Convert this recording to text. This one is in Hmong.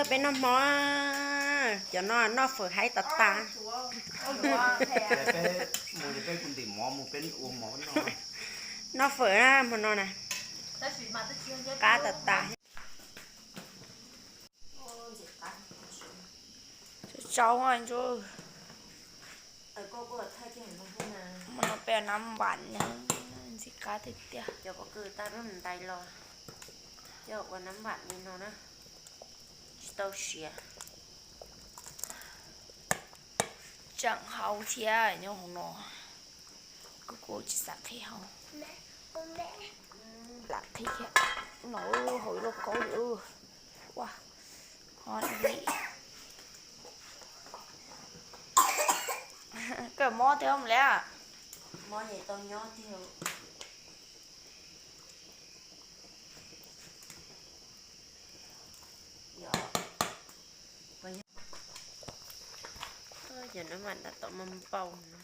Peb noj hmo, cov no noj fawm haib tas tas. Noj fawm na hmo no na, qab tas tas. Tsaus, hmo no peb nab npam na, ntxim qab tiag tiag. Cov pob kws tau rub ntais los, coj ua nab npam li no na, tsis tau siav. Tseem hau thiab nyob hauv no, kuv kuj tsis xav qhib hau. Lam qhib thiab no, hau ib lauj kaub li. Ua, ho li. Kawm mob tiag mus li. Mob es tau nyob tiag. Cov no mas tab tom mas npau no.